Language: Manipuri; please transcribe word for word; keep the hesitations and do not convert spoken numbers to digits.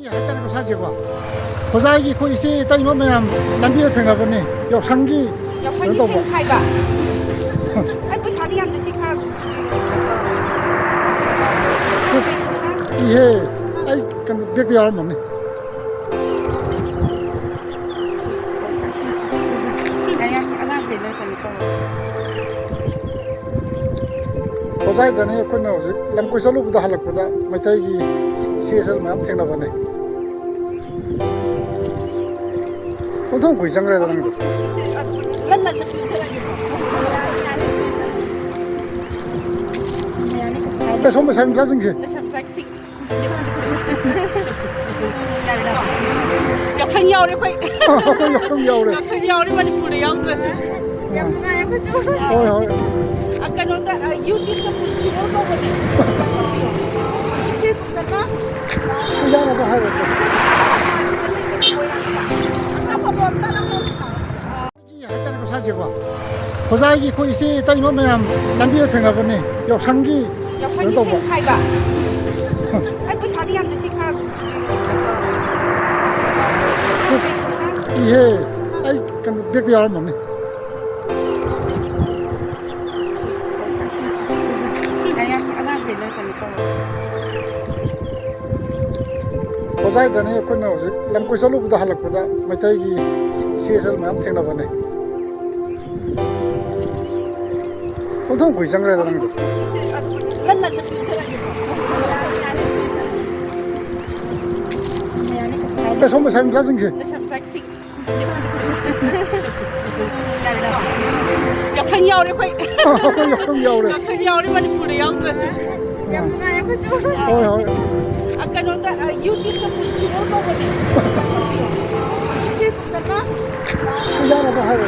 ꯍꯥꯏꯇꯥꯔꯦꯀꯣ ꯁꯥꯁꯦꯀꯣ꯫ ꯑꯣꯖꯥꯒꯤ ꯑꯩꯈꯣꯏ ꯏꯆꯦ ꯏꯇꯩꯃ ꯃꯌꯥꯝ ꯂꯝꯕꯤꯗ ꯊꯦꯡꯅꯕꯅꯦ꯫ ꯌꯥꯎꯁꯪꯒꯤ ꯌꯥꯎꯁꯪꯒꯤ ꯀꯩꯅꯣ ꯇꯧꯕ꯫ ꯁꯦꯟ ꯈꯥꯏꯕ꯫ ꯑꯩ ꯄꯩꯁꯥꯗꯤ ꯌꯥꯝꯗꯦ, ꯁꯤ ꯈꯔ꯫ ꯏꯍꯦ, ꯑꯩ ꯀꯩꯅꯣ ꯕꯦꯛꯇ ꯌꯥꯎꯔꯝꯃꯅꯤ꯫ ꯑꯉꯥꯡ ꯀꯩꯅꯣ ꯇꯧꯔꯣ꯫ ꯍꯣꯖꯥꯏꯗꯅꯤ ꯑꯩꯈꯣꯏꯅ ꯍꯧꯖꯤꯛ ꯂꯝ ꯀꯣꯏ ꯆꯠꯂꯨꯕꯗ ꯍꯜꯂꯛꯄꯗ ꯃꯩꯇꯩꯒꯤ ꯁꯤ-, ꯁꯤ ꯑꯦꯁ ꯑꯦꯜ ꯃꯌꯥꯝ ꯊꯦꯡꯅꯕꯅꯦ꯫ ꯑꯣꯟꯊꯣꯛ ꯀꯨꯏ ꯆꯪꯈ꯭ꯔꯦꯗ ꯅꯪꯗꯣ꯫ ꯑꯦ, ꯁꯣꯝ ꯂꯩꯁꯥꯕꯤ ꯃꯆꯥꯁꯤꯡꯁꯦ꯫ ꯌꯥꯎꯁꯪ ꯌꯥꯎꯔꯦ ꯑꯩꯈꯣꯏ꯫ ꯑꯩꯈꯣꯏ ꯌꯥꯎꯁꯪ ꯌꯥꯎꯔꯦ꯫ ꯌꯥꯎꯁꯪ ꯌꯥꯎꯔꯦ ꯃꯅꯤꯄꯨꯔꯗ ꯌꯥꯎꯗ꯭ꯔꯁꯨ꯫ ꯌꯥꯝ ꯅꯨꯡꯉꯥꯏ ꯑꯩꯈꯣꯏꯁꯨ꯫ ꯍꯣꯏ, ꯍꯣꯏ꯫ ꯑ, ꯀꯩꯅꯣꯗ, ꯑ, YouTube-ꯇ ꯄꯨꯟꯁꯤꯔꯣꯜ ꯀꯧꯕꯅꯦ꯫ Facebook-ꯇꯅ꯫ ꯌꯥꯔꯦ, ꯑꯗꯨ ꯍꯥꯏꯔꯣ꯫ ꯐꯣꯇꯣ ꯑꯝꯇ ꯅꯝꯍꯧꯁꯤ꯫ ꯍꯥꯏꯇꯥꯔꯦꯀꯣ ꯁꯥꯁꯦꯀꯣ꯫ ꯑꯣꯖꯥꯒꯤ ꯑꯩꯈꯣꯏ ꯏꯆꯦ ꯏꯇꯩꯃ ꯃꯌꯥꯝ ꯂꯝꯕꯤꯗ ꯊꯦꯡꯅꯕꯅꯦ꯫ ꯌꯥꯎꯁꯪꯒꯤ ꯌꯥꯎꯁꯪꯒꯤ ꯀꯩꯅꯣ ꯇꯧꯕ꯫ ꯁꯦꯟ ꯈꯥꯏꯕ꯫ ꯑꯩ ꯄꯩꯁꯥꯗꯤ ꯌꯥꯝꯗꯦ, ꯁꯤ ꯈꯔ꯫ ꯏꯍꯦ, ꯑꯩ ꯀꯩꯅꯣ ꯕꯦꯛꯇ ꯌꯥꯎꯔꯝꯃꯅꯤ꯫ ꯑꯉꯥꯡ-, ꯑꯉꯥꯡꯈꯩꯗꯣ ꯀꯩꯅꯣ ꯇꯧꯔꯣ꯫ ꯍꯣꯖꯥꯏꯗꯅꯤ ꯑꯩꯈꯣꯏꯅ ꯍꯧꯖꯤꯛ ꯂꯝ ꯀꯣꯏ ꯆꯠꯂꯨꯕꯗ ꯍꯜꯂꯛꯄꯗ ꯃꯩꯇꯩꯒꯤ ꯁꯤ-, ꯁꯤ ꯑꯦꯁ ꯑꯦꯜ ꯃꯌꯥꯝ ꯊꯦꯡꯅꯕꯅꯦ꯫ ꯑꯣꯟꯊꯣꯛ ꯀꯨꯏ ꯆꯪꯈ꯭ꯔꯦꯗ ꯅꯪꯗꯣ꯫ ꯑꯦ, ꯁꯣꯝ ꯂꯩꯁꯥꯕꯤ ꯃꯆꯥꯁꯤꯡꯁꯦ꯫ ꯌꯥꯎꯁꯪ ꯌꯥꯎꯔꯦ ꯑꯩꯈꯣꯏ꯫ ꯑꯩꯈꯣꯏ ꯌꯥꯎꯁꯪ ꯌꯥꯎꯔꯦ꯫ ꯌꯥꯎꯁꯪ ꯌꯥꯎꯔꯦ ꯃꯅꯤꯄꯨꯔꯗ ꯌꯥꯎꯗ꯭ꯔꯁꯨ꯫ ꯌꯥꯝ ꯅꯨꯡꯉꯥꯏ ꯑꯩꯈꯣꯏꯁꯨ꯫ ꯍꯣꯏ, ꯍꯣꯏ꯫ ꯑ, ꯀꯩꯅꯣꯗ, ꯑ, YouTube-ꯇ ꯄꯨꯟꯁꯤꯔꯣꯜ ꯀꯧꯕꯅꯦ꯫ Facebook-ꯇꯅ꯫ ꯌꯥꯔꯦ, ꯑꯗꯨ ꯍꯥꯏꯔꯣ꯫